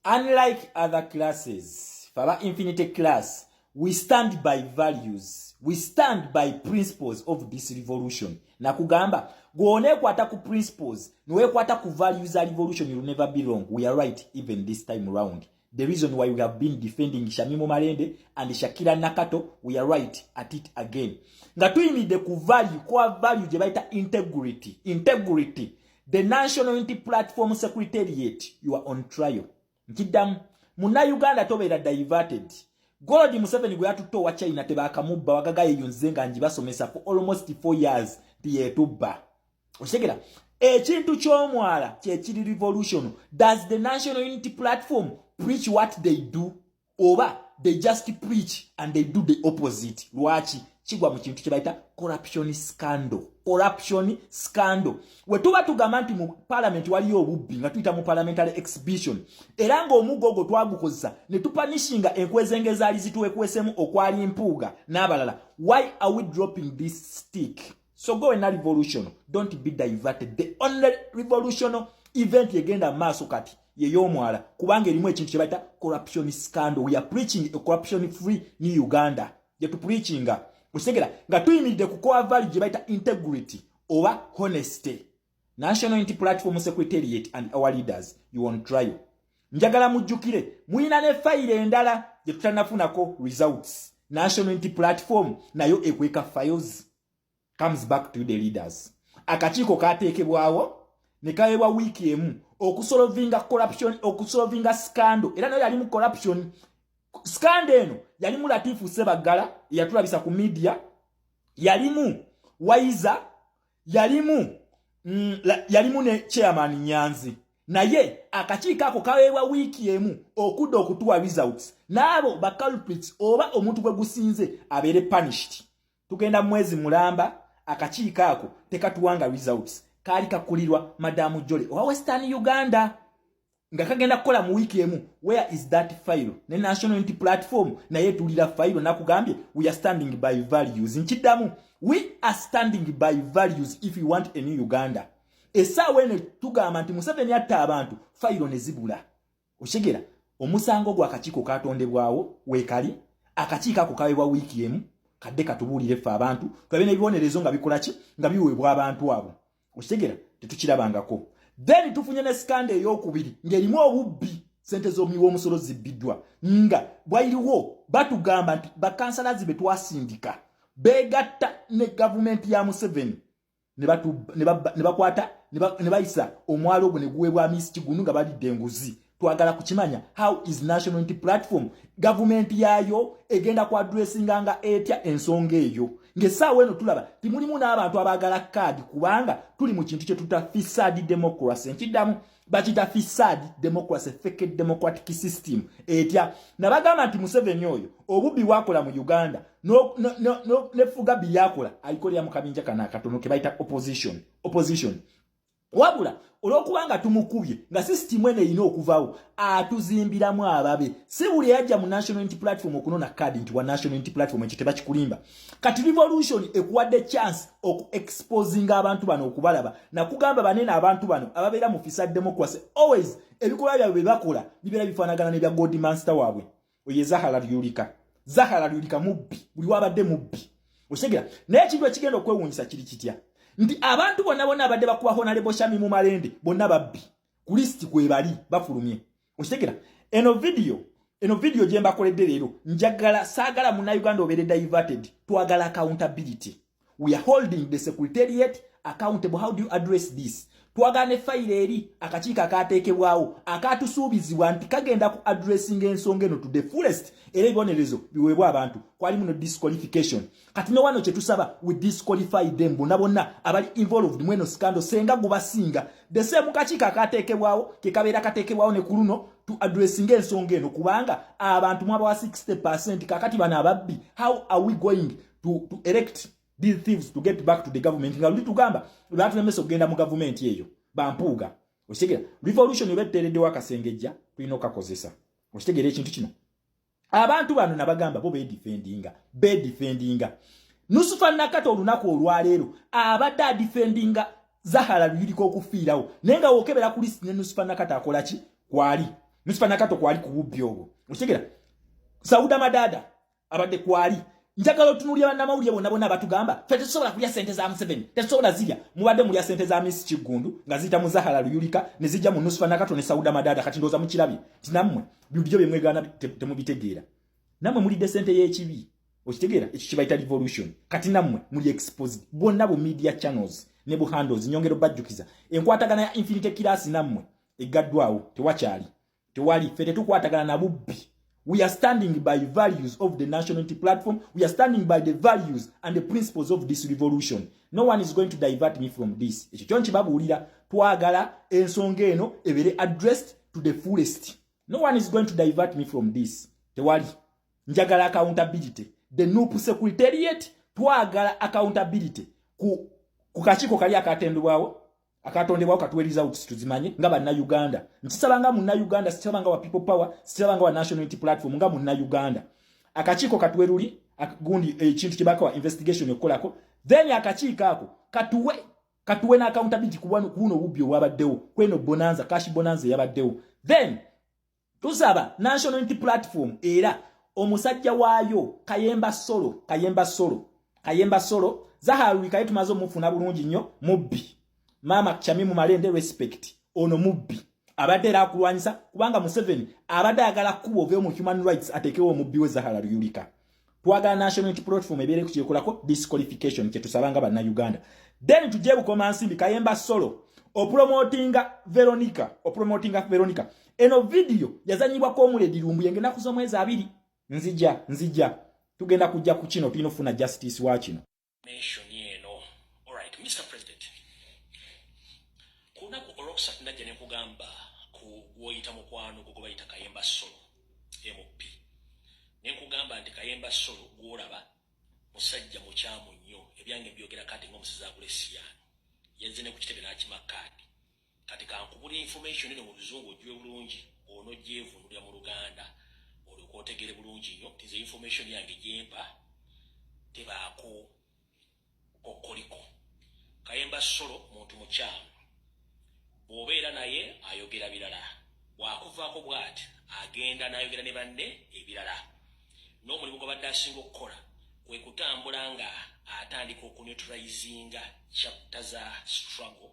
Unlike other classes, faba infinity class, we stand by values, we stand by principles of this revolution. Nakugamba gwoneekwata ku principles, niweekwata ku values za revolution, you'll never be wrong. We are right even this time round. The reason why we have been defending Shamim Malende and Shakira Nakato, we are right at it again, nga tuyimidde ku value, kwa value gye bayita integrity. Integrity. The National Unity Platform Secretariat, you are on trial. Nkiddamu, Munnayuganda, tobeera diverted. Gold Museveni gwe yatutte owa China tebakamubba. Wagaga eyo nze nga njibasomesa for almost 4 years tiyetubba. Okitegera? Ekintu ky'omwala kyekiri revolution. Does the National Unity Platform preach what they do, oba they just preach and they do the opposite? Lwaki kigwa mu kintu kye bayita corruption scandal? Corruption scandal. We tuba tugamba nti mu parliament waliyo obubbi nga tuyita mu parliamentary exhibition, era ng'omuggo ogwo twagukozesa ne tupunishinga enkwezenge ezaali zituwekwesemu okwali Mpuuga n'abalala, why are we dropping this stick? So go wena revolution, don't be diverted. The only revolution event egenda maaso kati yey'omwala, kubanga erimu ekintu kye bayita corruption scandal. We are preaching a corruption free new Uganda gyetupreachinga. Okitegera? Nga tuyimiridde ku core value gye bayita integrity oba honesty. National Unity Platform Secretariat and our leaders, you on trial. Njagala mujjukire muyina ne fayiro endala gye tutanafunako results. National Unity Platform nayo ekweka files. Comes back to the leaders. Akakiiko kateekebwawo ne kaweebwa wiiki emu okusolvinga corruption, okusolvinga scandal. Era nayo yalimu corruption. Scandal eno yalimu Latifu Sebaggala eyatulabisa ku media, yalimu Waiza, yalimu ne chairman Nyanzi. Naye akakiiko ako kaweebwa wiiki emu okudda okutuwa results, n'abo baculprits oba omuntu gwe gusinze abeere punished. Tugenda mwezi mulamba, akakiiko ako tekatuwanga results. Kaali kakulirwa Madamu Jole owa Western Uganda, nga kagenda kukola mu wiiki emu. Where is that file? Ne National Unity Platform naye etulira file. Nakugambye, we are standing by values. Nkiddamu, we are standing by values if you want a new Uganda. Essaawa eno tugamba nti Museveni atta abantu, fayiro ne zibula. Okitegera? Omusango gwa akakiiko katondebwawo weekali. Akakiiko ako kaweebwa wiiki emu kadde katubuulire ffe abantu tulabe n'ebibonerezo nga bikola ki, nga biweebwa abantu abo. Okitegera? Tetukirabangako. Then tufunye ne scandal eyokubiri ng'erimu obubbi, sente z'omuwi w'omusolo zibbiddwa, nga bwayiriwo batugamba nti bakansalazi be twasindika beegatta ne gavumenti ya Museveni ne bakwata ne bayisa omwalo ogwo ne guweebwa Amisi Kigunu nga balidde enguzi. Twagala kukimanya, how is National Unity Platform, gavumenti yaayo egenda ku addressinga nga etya ensonga eyo, ng'essaawa eno tulaba timulimu n'abantu abaagala kaadi, kubanga tuli mu kintu kye tuta facade democracy? Nkiddamu, bakita facade democracy, fake democratic system. Etya? Nabagamba nti Museveni oyo obubbi bwakola mu Uganda ne fugabi yakola alikolera mu kabinja kano akatono ke bayita opposition. Opposition, wabula olw'okubanga tumukubye nga sisitimu eno erina okuvaawo, atuzimbiramu ababe. Si buli eyajja mu National Unity Platform okunona kaadi nti wa National Unity Platform. Ekyo tebakikulimba. Kati revolution ekuwadde chance oku exposinga abantu bano, okubalaba. Nakugamba, banene abantu bano ababeera mu facade democracy, always ebikolwa byabwe bye bakola bibeera bifaanagana n'ebya godmaster waabwe. Oyo Zahara Luyirika. Zahara Luyirika mubbi, buli wabadde mubbi. Okitegera? Naye ekintu ekigenda okwewuunyisa kiri kitya? Nti abantu bonna bonna abadde bakuba Honorable Shamim Malende bonna babbi, ku lisiti kwebali bafulumye. Okitegera? Eno video gye mbakoledde leero, njagala, saagala Munnayuganda obeere diverted. Twagala accountability. We are holding the secretariat accountable. How do you address this? Twagala ne fayiro eri akakiiko akateekebwawo akatusuubizibwa nti kagenda ku addressinga ensonga eno to the fullest, era ebibonerezo biweebwa abantu. Kwalimu no disqualification. Kati ne wano kye tusaba, we disqualify them bonna bonna abali involved mu eno scandal. Senga gubasinga the same kakiiko akateekebwawo ke kabeera kateekebwawo ne ku luno to addressinga ensonga eno, kubanga abantu mwabawa 60%. Kakati bano ababbi, how are we going to elect these thieves to get back to the government, nga luli tugamba batulemesa okugenda mu gavumenti eyo bampuuga? Okitegera? Revolution oba eteereddewo akasengejja, tulina okakozesa. Okitegeera ekintu kino? Abantu bano nabagamba bo bedefendinga, bedefendinga. Nusufa Nakato olunaku olwaleero abadde adefendinga Zahara Luyirika okufiirawo, naye nga wokebera ku list ne Nusufa Nakato akola ki? Kwali. Nusfa Nakato kwali ku bubbi obwo, okitegera? Sauda Madada abadde kwali. Njagala otunuulira bannamawulire bonna bonna batugamba, "Ffe tetusobola kulya sente za Museveni, tetusobola zirya." Mubadde mulya sente za Miss Kiggundu nga ziyita mu Zahara Luyulika ne zijja mu Nusfa Nakato ne Sauda Madada. Kati ndowooza mukirabye nti nammwe bulijjo bye mwegaana temubitegeera. Nammwe mulidde sente y'ekibi, okitegeera? Ekyo kibayita revolution. Kati nammwe muli exposed bonna bu media channels ne bu handles. Nyongera obajjukiza, enkwatagana ya Infinity Class nammwe eggaddwawo, tewakyali, tewali. Ffe tetukwatagana na bubbi. We are standing by values of the National Unity Platform. We are standing by the values and the principles of this revolution. No one is going to divert me from this. Ekyo kyo nkibabuulira. Twagala ensonga eno ebeere addressed to the fullest. No one is going to divert me from this, tewali. Njagala accountability. The NUP secretariat, twagala accountability ku kakiiko kali akatendebwawo, akatondebwawo, katuwe results tuzimanye nga Bannayuganda. Nkisaba nga Munnayuganda, sikisaba nga wa People Power, sikisaba nga wa National Unity Platform, nga Munnayuganda. Akakiiko katuwe luli gundi ekintu kye bakawa investigation okukolako. Then akakiiko ako katuwe na accountability ku buno obubbi obwabaddewo kweno bonanza, cash bonanza eyabaddewo. Then tusaba National Unity Platform, era omusajja waayo Kayemba Solo, Kayemba Solo, Kayemba Solo. Zahara Luyirika tumaze omufuna bulungi nnyo, mubbi. Maama Chamimu Malende, respect. Ono mubbi, abadde era akulwanyisa kubanga Museveni abadde ayagala kuba ove mu human rights, ateekewo omubbi we Zahara Luyirika. Twagala National Unity Platform ebeere kukyekolako disqualification, kyetusaba nga Bannayuganda. Then tujje Bukomansimbi. Kayemba Solo opromotinga Veronica, opromotinga Veronica. Eno video yazanyibwako omuledi Lumbuye ennaku z'omwezi 2. Nzija tugenda kujja ku kino, tulina okufuna justice wa kino. Mention eno. Alright, Mr President, ku lunaku olwokusatu najja ne nkugamba ku gwoyita mukwano gwo gwe bayita Kayemba Solo MP, ne nkugamba nti Kayemba Solo gwolaba musajja mukyamu nnyo. Ebyange mbyogera kati ng'omusizi agula esiyaani, yazze ne ku kitebe n'akima kaadi. Kati kankubula information eno mu Luzungu ojjwe bulungi, onogyevunulira mu Luganda olyoka otegere bulungi nnyo nti nze information yange gyempa tebaako kokkoliko. Kayemba Solo muntu mukyamu, bw'obeera naye ayogera birala, bw'akuvaako bw'ati agenda n'ayogera ne banne ebirala. N'omulimu gw'abadde asinga okukola kwe kutambula nga atandika okuneutralizinga chapter za struggle.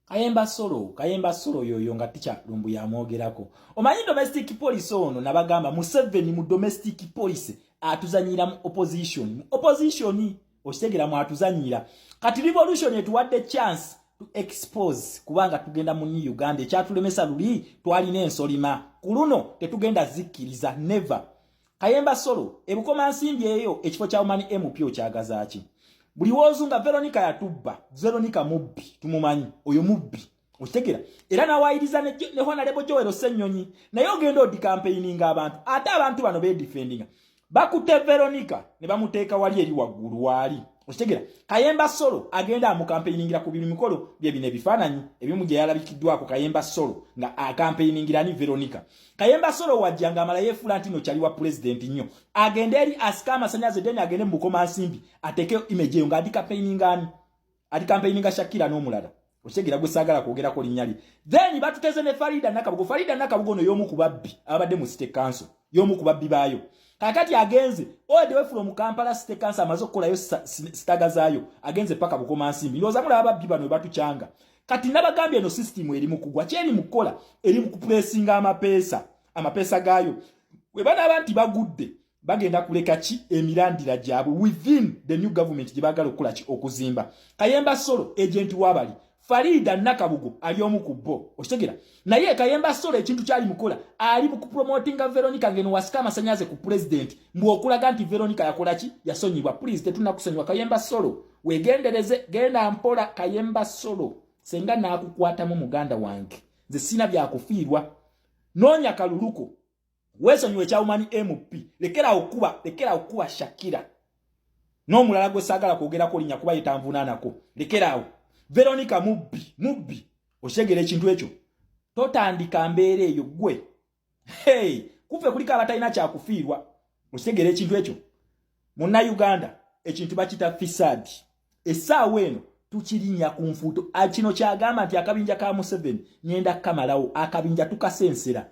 Kayemba Solo, Kayemba Solo yoyo nga tica Lumbu yamwogerako. Omanyi domestic police ono, nabagamba Museveni mu domestic police atuzanyira mu opposition, mu opposition, okitegera? Mu atuzanyira. Kati revolution etuwadde chance to expose, kubanga tugenda mu new Uganda. Ekyatulemesa luli twalina ensolima, ku luno tetugenda zikkiriza, never. Kayemba Solo, ebukoma nsimbi eyo, ekifo kya Woman MP okyagazaaki? Buli wozunga Veronica yatubba. Veronica mubbi, tumumanyi oyo mubbi, okitegera? Era nawayiriza ne Honorable Joel Ssenyonyi, naye ogenda odi campaigninga abantu, ate abantu bano bedefendinga. Bakutte Veronica ne bamuteeka wali eri waggulu waali, okitegera? Kayemba Solo agenda amucampaigningira ku buli mikolo. Bye bino ebifaananyi ebimu gye yalabikiddwako Kayemba Solo nga acampaigningira ni Veronica. Kayemba Solo wajja nga amala yeefuula nti no kyali wa pulezidenti nnyo, agende eri asika amasanyaze, then agende mu Bukomansimbi ateekeyo image eyo nga adi campaigninga ani? Adi campaigninga Shakira n'omulala, okitegera, gwe saagala kwogerako linnya lye. Then batuteze ne Farida Nakabugo. Farida Nakabugo ono y'omu ku babbi abadde mu city council, y'omu ku babbi baayo. Kakati agenze all the way from Kampala City Council, amaze okukolayo sitaga zaayo, agenze paka Bukomansimbi. Ndowooza mulaba babbi bano batukyanga. Kati nabagambye, eno system eri mu kugwa. Kyeri mu kukola, eri mu kupressinga amapeesa, amapeesa gaayo. Bwe banaaba nti bagudde, bagenda kuleka ki? Emirandira gyabwe within the new government gye baagala okukola ki? Okuzimba. Kayemba Solo agent wabali Farida Nakabugo ali omu ku bo, okitegera? Naye Kayemba Solo ekintu kyali mukola, ali mu kupromotinga Veronica ngeno wasika amasanyaze ku president, mbu okulaga nti Veronica yakola ki? Yasonyibwa. Please, tetunakusonyiwa. Kayemba Solo, wegendereze, genda mpola. Kayemba Solo, senga naakukwatamu muganda wange, nze sina byakufiirwa. Noonya kaluluko, weesonyiwe ekya Woman MP, lekera okuba Shakira n'omulala gwe saagala kwogerako linnya kuba yetanvunaanako. Lekeraawo. Veronica mubbi, mubbi, okitegera ekintu ekyo? Totandika mbeera eyo gwe. Hey, kufe kuliko abatalina kyakufiirwa, okitegera ekintu ekyo? Munnayuganda, ekintu bakita fisaadi. Essaawa eno tukirinnya ku nfuuto. Kino kyagamba nti akabinja ka Museveni ngenda kukamalawo, akabinja tukasensera.